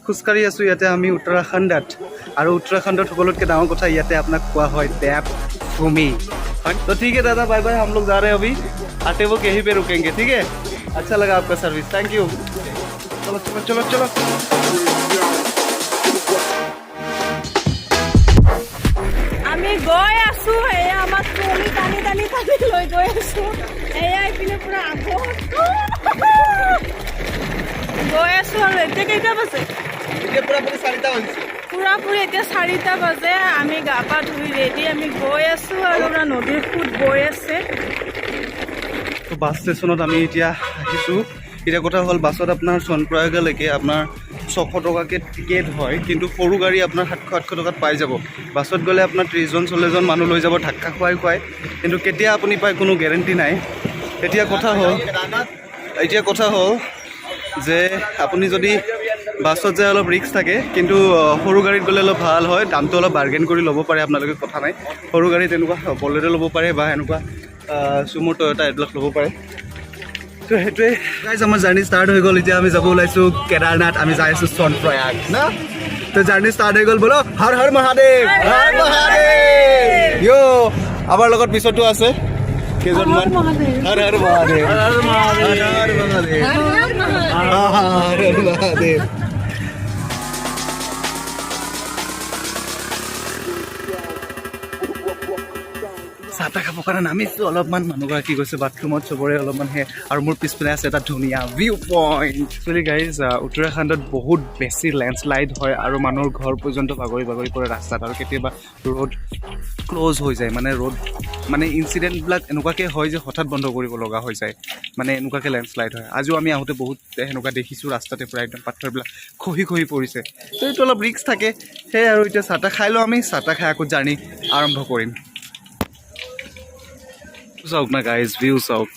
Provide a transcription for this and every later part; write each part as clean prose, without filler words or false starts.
খোজকাঢ়ি আছোঁ ইয়াতে আমি উত্তৰাখণ্ডত। আৰু উত্তৰাখণ্ডত সকলোতকৈ ডাঙৰ কথা, ইয়াতে আপোনাক কোৱা হয় দেৱ ভূমি হয়। तो ठीक है दादा, बाय बाय। हम लोग जा रहे हैं अभी, आटे वो यहीं पे रुकेंगे। ठीक है, अच्छा लगा आपका सर्विस, thank you. चलो चलो चलो चलो। আমি গৈ আছো। এয়া আমাক ট্ৰলি টানি টানি টানি লৈ গৈ আছো। এয়া এইপিনে পুৰা আগত গৈ আছো। আৰু এতিয়া কেইটা বাজে? এতিয়া পুৰাপুৰি 4টা হৈছে। পুৰাপুৰি এতিয়া 4টা বাজে। আমি গা পা ধুই ৰেডি, আমি গৈ আছো আৰু পুৰা নদীৰ সোঁত বৈ আছে। তো বাছ ষ্টেচনত আমি এতিয়া আহিছোঁ। এতিয়া কথা হ'ল, বাছত আপোনাৰ চনপ্ৰয়াগলৈকে আপোনাৰ 600 টকাকৈ টিকেট হয়, কিন্তু সৰু গাড়ী আপোনাৰ 700 800 টকাত পাই যাব। বাছত গ'লে আপোনাৰ 30জন 40জন মানুহ লৈ যাব ধাক্কা খুৱাই খুৱাই, কিন্তু কেতিয়া আপুনি পায় কোনো গেৰেণ্টি নাই। এতিয়া কথা হ'ল যে আপুনি যদি বাছত যায় অলপ ৰিস্ক থাকে, কিন্তু সৰু গাড়ীত গ'লে অলপ ভাল হয়। দামটো অলপ বাৰ্গেন কৰি ল'ব পাৰে আপোনালোকে, কথা নাই। সৰু গাড়ী তেনেকুৱা বলেৰো ল'ব পাৰে বা এনেকুৱা চুমো, টয়টা এইবিলাক ল'ব পাৰে। তো সেইটোৱে গাইজ, আমাৰ জাৰ্ণি ষ্টাৰ্ট হৈ গ'ল। এতিয়া আমি যাব ওলাইছোঁ কেদাৰনাথ। আমি যাই আছোঁ চনপ্ৰয়াগ না। তো জাৰ্ণি ষ্টাৰ্ট হৈ গ'ল। বলো হৰ হৰ মহাদেৱ, হৰ মহাদেৱ। য়', আমাৰ লগত পিছতো আছে কেইজনমান। হৰ হৰ মহাদেৱ, হৰ হৰ মহাদেৱ, হৰ হৰ মহাদেৱ। চাহ তাহ খাবৰ কাৰণে নামিছোঁ অলপমান। মানুহগৰাকী গৈছে বাথৰুমত, চবৰে অলপমান সেই। আৰু মোৰ পিছপিনে আছে এটা ধুনীয়া ভিউ পইণ্ট। একচুৱেলি গাইজ, উত্তৰাখণ্ডত বহুত বেছি লেণ্ডশ্লাইড হয় আৰু মানুহৰ ঘৰ পৰ্যন্ত বাগৰি বাগৰি পৰে ৰাস্তাত। আৰু কেতিয়াবা ৰোড ক্ল'জ হৈ যায়, মানে ৰোড মানে ইনচিডেণ্টবিলাক এনেকুৱাকৈ হয় যে হঠাৎ বন্ধ কৰিব লগা হৈ যায়, মানে এনেকুৱাকৈ লেণ্ডশ্লাইড হয়। আজিও আমি আহোঁতে বহুত সেনেকুৱা দেখিছোঁ, ৰাস্তাতে পূৰা একদম পাথৰবিলাক খহি খহি পৰিছে। তো এইটো অলপ ৰিস্ক থাকে। সেয়াই আৰু, এতিয়া চাহ তাহ খাই লওঁ আমি। চাহ তাহ খাই আকৌ জাৰ্ণি আৰম্ভ কৰিম। চাওক না গাইজ, ভিউ চাওক।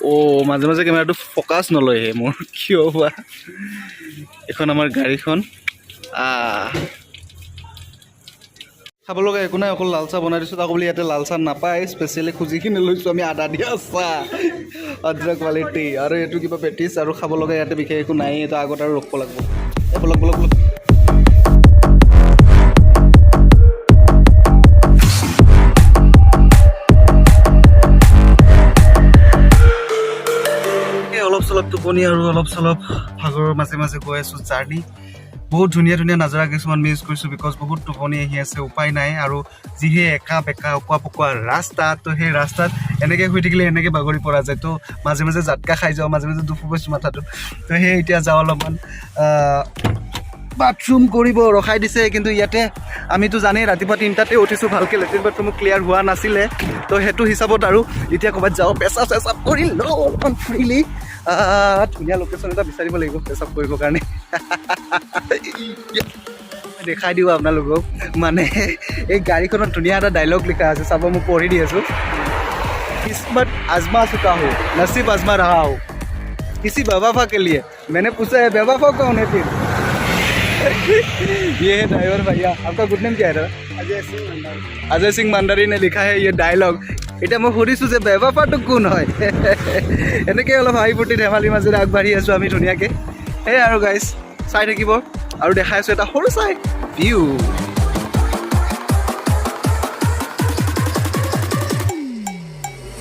অ', মাজে মাজে কেমেৰাটো ফ'কাছ নলয়হে মোৰ, কিয় বা। এইখন আমাৰ গাড়ীখন। খাব লগা একো নাই, অকল লাল চাহ বনাই দিছোঁ। তাকো বোলে ইয়াতে লাল চাহ নাপায়, স্পেচিয়েলি খুজি কিনি লৈছোঁ আমি আদা দিয়া চাহ, আদ্ৰা কোৱালিটি। আৰু এইটো কিবা পেটিছ। আৰু খাব লগা ইয়াতে বিশেষ একো নাই। এইটো আগত আৰু ৰখিব লাগিব। এই বলক বলক বলক। এই অলপ চলপ টোপনি আৰু অলপ চলপ ভাগৰৰ মাজে মাজে গৈ আছোঁ জাৰ্ণি। বহুত ধুনীয়া ধুনীয়া নাজাৰা কিছুমান মিছ কৰিছোঁ, because বহুত টোপনি আহি আছে, উপায় নাই। আৰু যিহে একা বেকা অকোৱা পকোৱা ৰাস্তা, তো সেই ৰাস্তাত এনেকৈ শুই থাকিলে এনেকৈ বাগৰি পৰা যায়। তো মাজে মাজে জাতকা খাই যাওঁ, মাজে মাজে দুখো পাইছোঁ মাথাটোত। তো সেই এতিয়া যাওঁ অলপমান বাথৰুম কৰিব, ৰখাই দিছে। কিন্তু ইয়াতে আমিতো জানেই, ৰাতিপুৱা 3টাতে উঠিছোঁ, ভালকৈ লেট্ৰিন বাথৰুমো ক্লিয়াৰ হোৱা নাছিলে। তো সেইটো হিচাপত আৰু এতিয়া ক'ৰবাত যাওঁ, পেচাব চেচাব কৰি লওঁ অলপমান ফ্ৰীলি। ধুনীয়া লোকেশ্যন এটা বিচাৰিব লাগিব পেচাব কৰিবৰ কাৰণে। দেখাই দিওঁ আপোনালোকক, মানে এই গাড়ীখনত ধুনীয়া এটা ডাইলগ লিখা আছে, চাব, মই পঢ়ি দি আছোঁ। किस्मत आजमा चुका हूँ, नसीब आजमा रहा हूँ किसी बेवफा के लिए। मैंने पूछा है, बेवफा कौन है फिर? ये है ड्राइवर भैया। आपका गुड नेम क्या है दादा? अजय सिंह भंडारी। अजय सिंह भंडारी ने लिखा है ये ডায়লগ। এতিয়া মই সুধিছোঁ যে বেৱাফাটো কোন হয়। এনেকৈ অলপ হাঁহি ফূৰ্তি ধেমালিৰ মাজেৰে আগবাঢ়ি আছোঁ আমি ধুনীয়াকৈ। সেয়াই আৰু গাইজ, চাই থাকিব আৰু দেখাই আছোঁ এটা সৰু চাই ভিউ।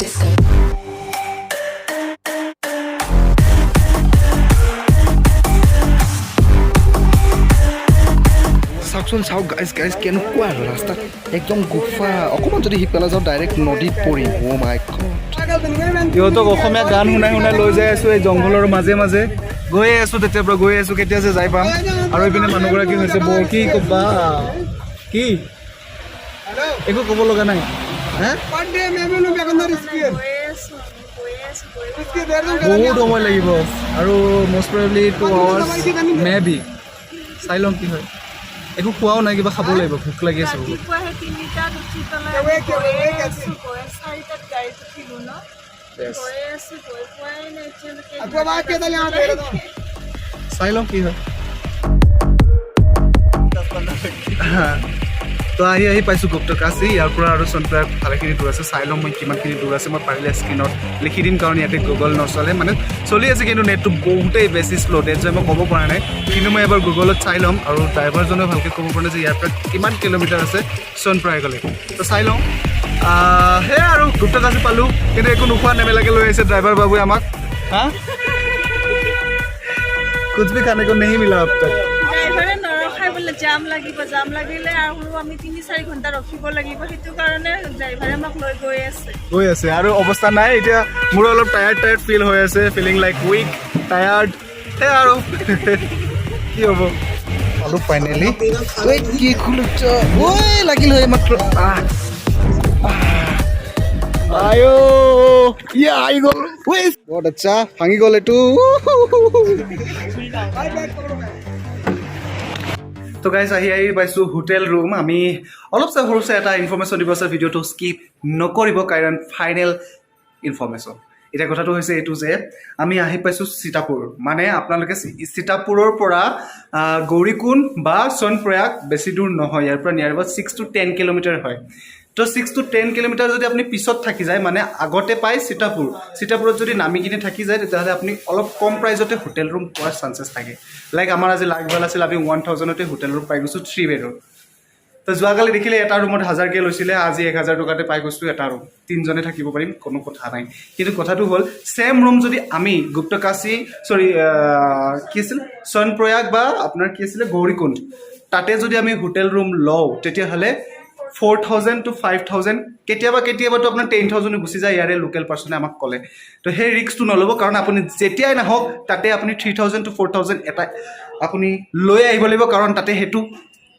Disco. চাওকচোন, চাওক গাইজ, গাইজ, কেনেকুৱা ৰাস্তা, একদম গুফা। অকণমান যদি সিফালে যাওঁ, ডাইৰেক্ট নদীত পৰিম। অ' মাই গড! ইহঁতক অসমীয়া গান শুনাই শুনাই লৈ যাই আছোঁ এই জংঘলৰ মাজে মাজে। গৈয়ে আছোঁ, তেতিয়াৰ পৰা গৈ আছোঁ, কেতিয়া যে যাই পাম। আৰু এইপিনে মানুহগৰাকী হৈছে বৰ, কি ক'বা, কি একো ক'ব লগা নাই হে। গৈ আছো, আমি গৈ আছো, গৈ বহুত সময় লাগিব আৰু most probably 2 hours maybe। চাই লওঁ কি হয়। একো খোৱাও নাই, কিবা খাব লাগিব, ভোক লাগি আছে বহুত। ৰাতিপুৱা সেই 3টাত উঠি পেলাই গৈয়ে আছো, গৈ 4টাত গাড়ীত উঠিলো ন। গৈয়ে আছো, গৈ পোৱাই নাই এতিয়ালৈকে। চাই লওঁ কি হয়। হা। তো আহি আহি পাইছোঁ গুপ্তকাশী। ইয়াৰ পৰা আৰু সোণপ্ৰয়াগ ভালেখিনি দূৰ আছে। চাই ল'ম মই কিমানখিনি দূৰ আছে। মই পাৰিলে স্ক্ৰীণত লিখি দিম, কাৰণ ইয়াতে গুগল নচলে। মানে চলি আছে, কিন্তু নেটটো বহুতেই বেছি শ্ল'। That's মই ক'ব পৰা নাই, কিন্তু মই এবাৰ গুগলত চাই ল'ম। আৰু ড্ৰাইভাৰজনেও ভালকৈ ক'ব পৰা নাই যে ইয়াৰ পৰা কিমান কিলোমিটাৰ আছে সোণপ্ৰয়াগলৈ। তো চাই লওঁ। সেয়াই আৰু গুপ্তকাশী পালোঁ, কিন্তু একো নোখোৱা নেমেলাকৈ লৈ আহিছে ড্ৰাইভাৰ বাবুৱে আমাক। হা, कुछ भी खाने को नहीं मिला अब तक। ড্ৰাইভাৰে নৰখাই বোলে, জাম লাগিব, জাম লাগিলে আৰু আমি 3-4 ঘণ্টা ৰখিব লাগিব। সেইটো কাৰণে ড্ৰাইভাৰে আমাক লৈ গৈ আছে। গৈ আছে আৰু অৱস্থা নাই। এতিয়া মোৰো অলপ টায়াৰ্ড টায়াৰ্ড ফিল হৈ আছে, ফিলিং লাইক উইক, টায়াৰ্ড। সেই আৰু কি হ'ব। পালোঁ ফাইনেলি। ঐ, কি খুলিছ? ঐ, লাগিল হয় মাত্ৰ। আহ আয়ো, ইয়া আহি গ'ল। ঐ, বহুত আচ্ছা, ভাঙি গ'ল এইটো। তো গাইজ, আহি আহি পাইছোঁ হোটেল ৰুম। আমি অলপ চাই সৰু চাই এটা ইনফৰ্মেশ্যন দিব আছে। ভিডিঅ'টো স্কিপ নকৰিব, কাৰণ ফাইনেল ইনফৰ্মেশ্যন। এতিয়া কথাটো হৈছে এইটো যে আমি আহি পাইছোঁ সীতাপুৰ। মানে আপোনালোকে সীতাপুৰৰ পৰা গৌৰীকুণ্ড বা সোণপ্ৰয়াগ বেছি দূৰ নহয়। ইয়াৰ পৰা নিয়াৰ এবাউট 6 টু 10 কিলোমিটাৰ হয়। তো 6 টু 10 কিলোমিটাৰ যদি আপুনি পিছত থাকি যায়, মানে আগতে পায় সীতাপুৰ, সীতাপুৰত যদি নামি কিনে থাকি যায়, তেতিয়াহ'লে আপুনি অলপ কম প্ৰাইজতে হোটেল ৰুম পোৱাৰ চান্সেছ থাকে। লাইক আমাৰ আজি লাক ভাল আছিল, আমি 1000তে হোটেল ৰুম পাই গৈছোঁ থ্ৰী বেডৰ। তো যোৱাকালি দেখিলে এটা ৰুমত হাজাৰকৈ লৈছিলে, আজি 1000 টকাতে পাই গৈছোঁ এটা ৰুম, তিনিজনে থাকিব পাৰিম, কোনো কথা নাই। কিন্তু কথাটো হ'ল, ছেম ৰুম যদি আমি গুপ্তকাশী, চৰি, কি আছিল, সোণপ্ৰয়াগ বা আপোনাৰ কি আছিলে গৌৰীকুণ্ড, তাতে যদি আমি হোটেল ৰুম লওঁ, তেতিয়াহ'লে 4000 টু 5000, কেতিয়াবা কেতিয়াবাতো আপোনাৰ 10,000ো গুচি যায়, ইয়াৰে লোকেল পাৰ্চনে আমাক ক'লে। তো সেই ৰিস্কটো নল'ব, কাৰণ আপুনি যেতিয়াই নাহক, তাতে আপুনি 3000 টু 4000 এটা আপুনি লৈ আহিব লাগিব, কাৰণ তাতে সেইটো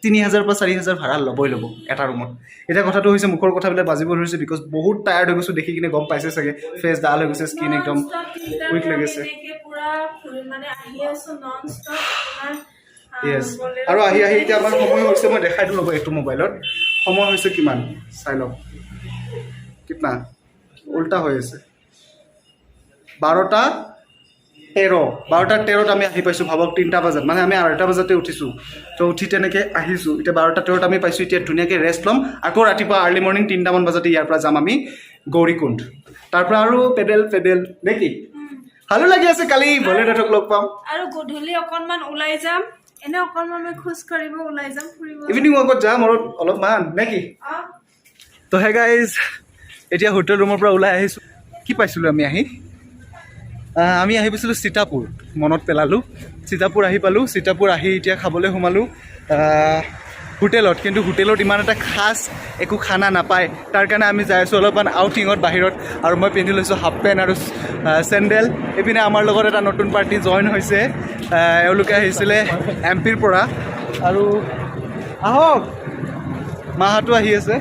3000ৰ পৰা 4000 ভাড়া ল'বই ল'ব এটা ৰুমত। এতিয়া কথাটো হৈছে, মুখৰ কথাবিলাক বাজিব ধৰিছে, because বহুত টায়াৰ্ড হৈ গৈছোঁ। দেখি কিনে গম পাইছে চাগে, ফেচ ডাল হৈ গৈছে, স্কিন একদম উইক লাগিছে। এনেকে পুৰা ফুৰি মানে আহি আছো নন ষ্টপ আপোনাৰ। য়েছ, আৰু আহি আহি এতিয়া আমাৰ সময় হৈছে, মই দেখাই দিওঁ ৰ'ব এইটো মোবাইলত, সময় হৈছে কিমান চাই লওক। কিতনা উল্টা হৈ আছে। 12টা 13, 12টা 13ত আমি আহি পাইছোঁ। ভাবক, 3টা বজাত, মানে আমি 2:30 বজাতে উঠিছোঁ, তো উঠি তেনেকৈ আহিছোঁ। এতিয়া 12টা 13ত আমি পাইছোঁ। এতিয়া ধুনীয়াকৈ ৰেষ্ট ল'ম, আকৌ ৰাতিপুৱা আৰ্লি মৰ্ণিং 3টামান বজাতে ইয়াৰ পৰা যাম আমি গৌৰীকুণ্ড। তাৰ পৰা আৰু পেডেল পেডেল নে কি। ভালো লাগি আছে, কালি ভোলেনাথক লগ পাম। আৰু গধূলি অকণমান ওলাই যাম, এনে অকণমান আমি খোজ কাঢ়িব ওলাই যাম, ফুৰিব। ইভিনিং ৱাকত যাম আৰু অলপমান, নে কি? অ। তো হে গাইজ, এতিয়া হোটেল ৰুমৰ পৰা ওলাই আহিছোঁ। কি পাইছিলোঁ আমি আহি? আমি আহি পাইছিলোঁ সীতাপুৰ, মনত পেলালোঁ। সীতাপুৰ আহি পালোঁ। সীতাপুৰ আহি এতিয়া খাবলৈ সোমালোঁ হোটেলত, কিন্তু হোটেলত ইমান এটা খাচ একো খানা নাপায়। তাৰ কাৰণে আমি যাই আছোঁ অলপমান আউটিঙত বাহিৰত। আৰু মই পিন্ধি লৈছোঁ হাফ পেণ্ট আৰু চেণ্ডেল। এইপিনে আমাৰ লগত এটা নতুন পাৰ্টি জইন হৈছে। এওঁলোকে আহিছিলে এম পিৰ পৰা। আৰু আহক, মাহঁতো আহি আছে।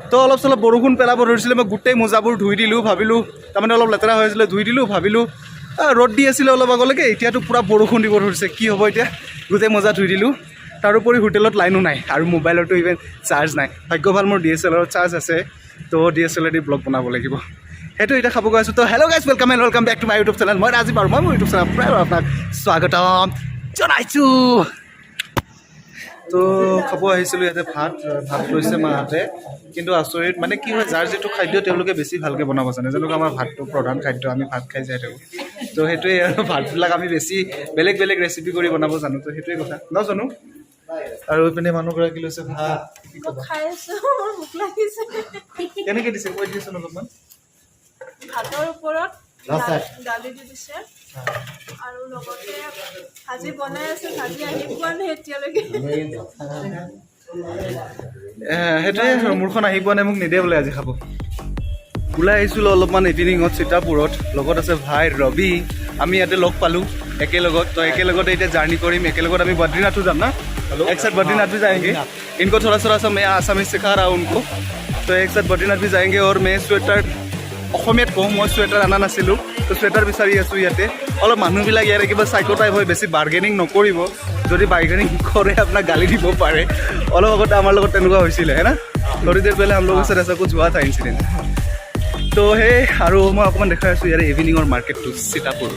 তো অলপ চলপ বৰষুণ পেলাব ধৰিছিলে, মই গোটেই মোজাবোৰ ধুই দিলোঁ। ভাবিলোঁ, তাৰমানে অলপ লেতেৰা হৈ আছিলে, ধুই দিলোঁ। ভাবিলোঁ, ৰ'দ দি আছিলে অলপ আগলৈকে, এতিয়াতো পূৰা বৰষুণ দিব ধৰিছে, কি হ'ব এতিয়া? গোটেই মোজা ধুই দিলোঁ। তাৰোপৰি হোটেলত লাইনো নাই আৰু মোবাইলতো ইভেন চাৰ্জ নাই। ভাগ্য ভাল মোৰ ডি এছ এল আৰত চাৰ্জ আছে, তো ডি এছ এল দি ব্লগ বনাব লাগিব। সেইটো এতিয়া খাব গৈ আছোঁ। তো hello guys, welcome and welcome back to my YouTube channel. মই ৰাজীৱ আৰু মই মোৰ ইউটিউব চেনেল প্ৰায় আপোনাক স্বাগতম জনাইছোঁ। তো খাব আহিছিলোঁ ইয়াতে ভাত। ভাত লৈছে মাহঁতে, কিন্তু আচৰিত মানে কি হয়, যাৰ যিটো খাদ্য তেওঁলোকে বেছি ভালকৈ বনাব জানে। যেনেকুৱা আমাৰ ভাতটো প্ৰধান খাদ্য, আমি ভাত খাই যাই থাকোঁ। তো সেইটোৱে আৰু ভাতবিলাক আমি বেছি বেলেগ বেলেগ ৰেচিপি কৰি বনাব জানো। তো সেইটোৱে কথা ন জানো। আৰু ইপিনে মানুহগৰাকী লৈছে ভাত। কি মই ক'বা? খাই আছো, মোৰ ভোক লাগিছে। কেনেকৈ দিছে কৈ দিছোন অলপমান। ভাতৰ ওপৰত দালি দি দিছে আৰু লগতে ভাজি বনাই আছে। ভাজি আহি পোৱা নাই এতিয়ালৈকে। সেইটোৱে, মোৰখন আহি পোৱা নাই, মোক নিদিয়ে বোলে আজি খাব। ওলাই আহিছিলোঁ অলপমান ইভিনিঙত সীতাপুৰত। লগত আছে ভাই ৰবি। আমি ইয়াতে লগ পালোঁ একেলগত। তো একেলগতে এতিয়া জাৰ্ণি কৰিম, একেলগত আমি बद्रीनाथो যাম ना। एक साथ बद्रीनाथ भी जाएंगे। इनको थोड़ा थोड़ा सा मैं आसामीज सिखा रहा हूँ उनको। तो एक साथ बद्रीनाथ भी जाएंगे। और मैं स्वेटर, অসমীয়াত কওঁ, মই চুৱেটাৰ অনা নাছিলোঁ, তো চুৱেটাৰ বিচাৰি আছোঁ ইয়াতে। অলপ মানুহবিলাক ইয়াৰে কিবা চাইক' টাইপ হয়, বেছি বাৰ্গেনিং নকৰিব। যদি বাৰ্গেনিং কৰে, আপোনাক গালি দিব পাৰে। অলপ আগতে আমাৰ লগত তেনেকুৱা হৈছিলে, है ना? थोड़ी देर पहले हम लोगों से ऐसा कुछ हुआ था इंसिडेंट। তো সেই আৰু মই অকণমান দেখাই আছোঁ ইয়াৰে ইভিনিঙৰ মাৰ্কেটটো সীতাপুৰ।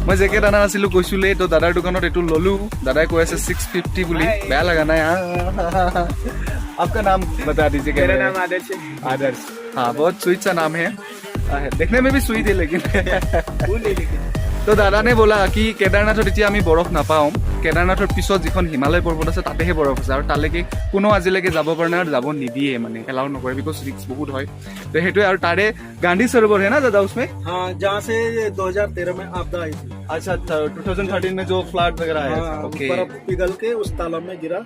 মই জেকেট অনা নাছিলোঁ কৈছিলোঁৱেই। তো দাদাৰ দোকানত এইটো ল'লোঁ। দাদাই কৈ আছে 650 বুলি। বেয়া লগা নাই। आपका नाम बता दीजिए। मेरा कैमरे में। नाम आदर्श है। आदर्श, हाँ, बहुत स्वीट सा नाम है। देखने में भी स्वीट है लेकिन। भूल नहीं लेकिन। তো দাদা ने बोला কি কেদাৰনাথত এতিয়া আমি বৰফ নাপাওঁ, কেদাৰনাথৰ পিছত যিখন হিমালয় পৰ্বত আছে তাতেহে বৰফ আছে আৰু তালৈকে কোনো আজিলৈকে যাব পৰা নাই আৰু যাব নিদিয়ে, মানে এলাউ নকৰে, because risk বহুত হয়। তো সেইটোৱে আৰু তাৰে গান্ধী सरोवर है ना दादा उसमें? हाँ, जहाँ से 2013 में आपदा आई थी। अच्छा, 2013 में जो फ्लड वगैरह आया था? हाँ, ओके। बर्फ पिघल के उस तालाब में गिरा।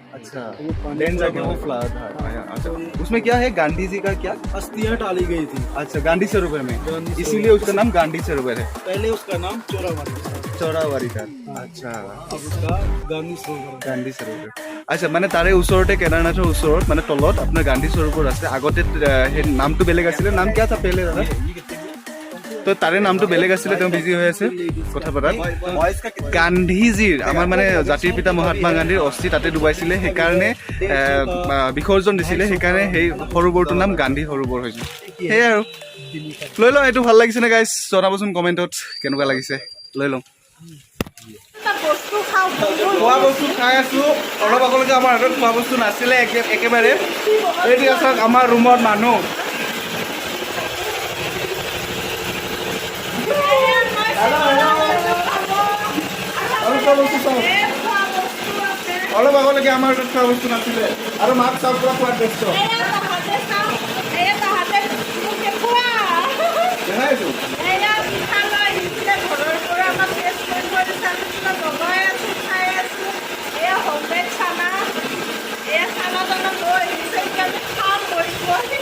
वो पानी then पूरा जाके वो भरा। फ्लड आया। अच्छा, उसमें क्या है गांधी जी का क्या? अस्थियां डाली गई थी। अच्छा, गांधी सरोवर में। गांधी सरोवर। इसीलिए उसका नाम गांधी सरोवर है। पहले उसका नाम चोरावाड़ी था। चौरावारी का, अच्छा। अब उसका गांधी सरोवर है। গান্ধী সৰোবৰ, আচ্ছা। মানে তাৰে ওচৰতে, কেদাৰনাথৰ ওচৰত মানে তলত আপোনাৰ গান্ধী সৰোবৰ আছে। আগতে সেই নামটো বেলেগ আছিলে। नाम क्या था पहले দাদা? তো তাৰে নামটো বেলেগ আছিলে। তেওঁ বিজি হৈ আছে কথা পতাত। গান্ধীজীৰ, আমাৰ মানে জাতিৰ পিতা মহাত্মা গান্ধীৰ অস্থি তাতে ডুবাইছিলে, সেইকাৰণে বিসৰ্জন দিছিলে, সেইকাৰণে সেই সৰোবৰটোৰ নাম গান্ধী সৰোবৰ হৈছে। সেয়াই আৰু লৈ লওঁ এইটো। ভাল লাগিছেনে গাইজ? জনাবচোন কমেণ্টত কেনেকুৱা লাগিছে। লৈ লওঁ। এটা বস্তু খাওঁ বহুত। খোৱা বস্তু খাই আছো। অলপ আগলৈকে আমাৰ হাতত খোৱা বস্তু নাছিলে একেবাৰে। এতিয়া চাওক আমাৰ ৰুমত মানুহ। আৰু খোৱা বস্তু চাওক। এই খোৱা বস্তু আছে। অলপ আগলৈকে আমাৰ হাতত খোৱা বস্তু নাছিলে আৰু মাক চাওক, পুৰা খোৱাত ব্যস্ত। এয়া তাহাঁতে চাওক, এয়া তাহাঁতে মোক দেখুওৱা। দেখাই আছো। এয়া পিঠা লৈ আহিছিলে ঘৰৰ পৰা, আমাক টেষ্ট কৰিব দিছে। আমি কিবা বনাই আছো, খাই আছো। এয়া হোমমেড চানা, এয়া চানা তানা লৈ আহিছে। এতিয়া আমি খাম বহি বহি।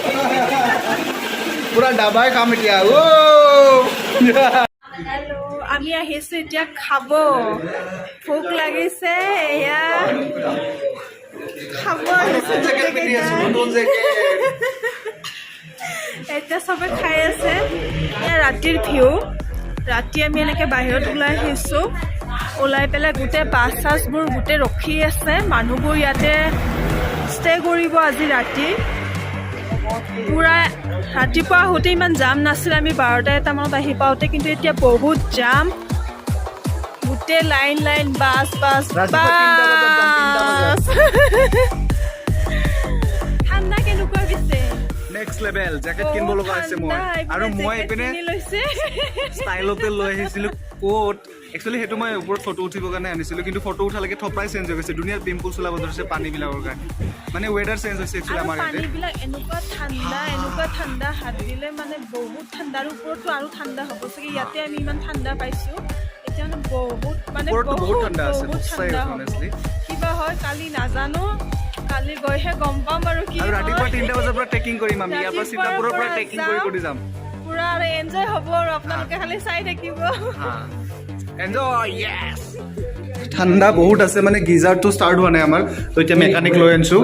পুৰা ডাবাই খাম এতিয়া। অ'! হেল্ল', আমি আহিছো এতিয়া খাব, ভোক লাগিছে। এয়া খাব আহিছো জেকেট পিন্ধি আছো, গোটেইকেইটাই। নতুন জেকেট। এতিয়া চবে খাই আছে। এয়া ৰাতিৰ ভিউ। ৰাতি আমি এনেকৈ বাহিৰত ওলাই আহিছোঁ। ওলাই পেলাই গোটেই বাছ চাছবোৰ গোটেই ৰখি আছে। মানুহবোৰ ইয়াতে ষ্টে কৰিব আজি ৰাতি। পূৰা ৰাতিপুৱা আহোঁতে ইমান জাম নাছিলে, আমি 12টা এটামানত আহি পাওঁতে, কিন্তু এতিয়া বহুত জাম। গোটেই লাইন লাইন বাছ বাছ। ৰাতিপুৱা 3টা বজাত যাম, 3টা বজাত। বাছ। ঠাণ্ডা কেনেকুৱা পিছে? Next level. জেকেট কিনিব লগা হৈছে মই। ঠাণ্ডা, আৰু এইপিনে মই জেকেট এইপিনে কিনি লৈছে। ষ্টাইলতে লৈ আহিছিলো ক'ত। একচুৱেলি সেইটো মই ওপৰত ফটো উঠিবৰ কাৰণে আনিছিলো, কিন্তু ফটো উঠালৈকে থপৰাই চেঞ্জ হৈ গৈছে। ধুনীয়া পিম্পলছ ওলাব ধৰিছে পানীবিলাকৰ কাৰণে। মানে ৱেডাৰ চেঞ্জ হৈছে একচুৱেলি আৰু আমাৰ ইয়াতে। পানীবিলাক এনেকুৱা ঠাণ্ডা, এনেকুৱা ঠাণ্ডা, হাত দিলে মানে বহুত ঠাণ্ডা। আৰু ওপৰততো আৰু ঠাণ্ডা হ'ব চাগে। ইয়াতে আমি ইমান ঠাণ্ডা পাইছো, এতিয়া মানে বহুত মানে ওপৰততো বহুত বহুত ঠাণ্ডা আছে, বহুত সঁচাই ঠাণ্ডা হ'ব। Honestly. কিবা হয় কালি নাজানো, কালি গৈহে গম পাম আৰু কি আৰু ৰাতিপুৱা হয়। 3টা বজাৰ পৰা ট্ৰেকিং কৰিম আমি ইয়াৰ পৰা। ৰাতিপুৱাৰ সীতাপুৰৰ পৰা পৰা ট্ৰেকিং কৰি যাম। কৰি যাম। পুৰা আৰু এনজয় হ'ব আৰু আপোনালোকে খালি চাই থাকিব। এনজয়, য়েছ। ঠাণ্ডা বহুত আছে, মানে গীজাৰটো ষ্টাৰ্ট হোৱা নাই আমাৰ। তো এতিয়া মেকানিক লৈ আনিছো,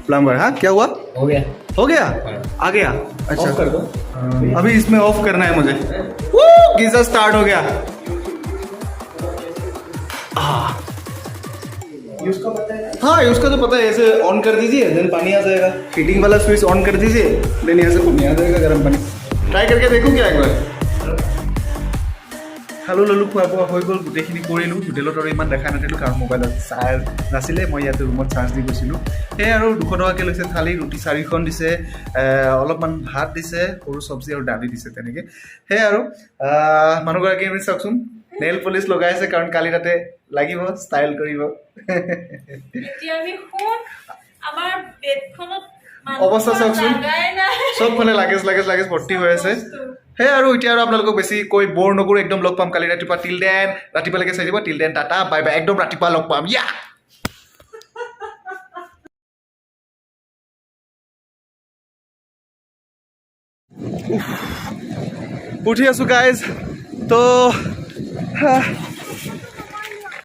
प्लम्बर। हाँ, क्या हुआ? हो गया। हो गया, आ गया। अच्छा, ऑफ कर दो। अभी इसमें ऑफ करना है मुझे। गीजर स्टार्ट हो गया। हाँ, उसका तो पता है। ऐसे ऑन कर दीजिए, then पानी आ जाएगा। हीटिंग वाला स्विच ऑन कर दीजिए, then यहाँ से पानी आ जाएगा, गर्म पानी। ट्राई करके देखो क्या एक बार। খালোঁ, ল'লোঁ, খোৱা বোৱা হৈ গ'ল, গোটেইখিনি কৰিলোঁ। হোটেলত আৰু ইমান দেখাই নাথাকিলোঁ, কাৰণ মোবাইলত চাৰ্জ নাছিলে। মই ইয়াতে ৰুমত চাৰ্জ দি গৈছিলোঁ। সেয়াই আৰু 200 টকাকৈ লৈছে থালি। ৰুটি চাৰিখন দিছে, অলপমান ভাত দিছে, সৰু চব্জি আৰু দালি দিছে তেনেকৈ। সেয়াই আৰু মানুহগৰাকী আমি চাওকচোন, নেইল পলিচ লগাই আছে, কাৰণ কালি তাতে লাগিব, ষ্টাইল কৰিব। এতিয়া আমি শুম আমাৰ বেডখনত। অৱস্থা চাওকচোন। জাগাই নাই। চবফালে লাগেজ লাগেজ লাগেজ ভৰ্তি হৈ আছে। সেয়াই আৰু এতিয়া আৰু আপোনালোকক বেছি কৈ ব'ৰ নকৰোঁ। একদম লগ পাম কালি ৰাতিপুৱা। টিল then ৰাতিপুৱালৈকে চাই দিব। Till then tata, bye bye. একদম ৰাতিপুৱা লগ পাম। ইয়া। উঠি আছোঁ গাইজ। তো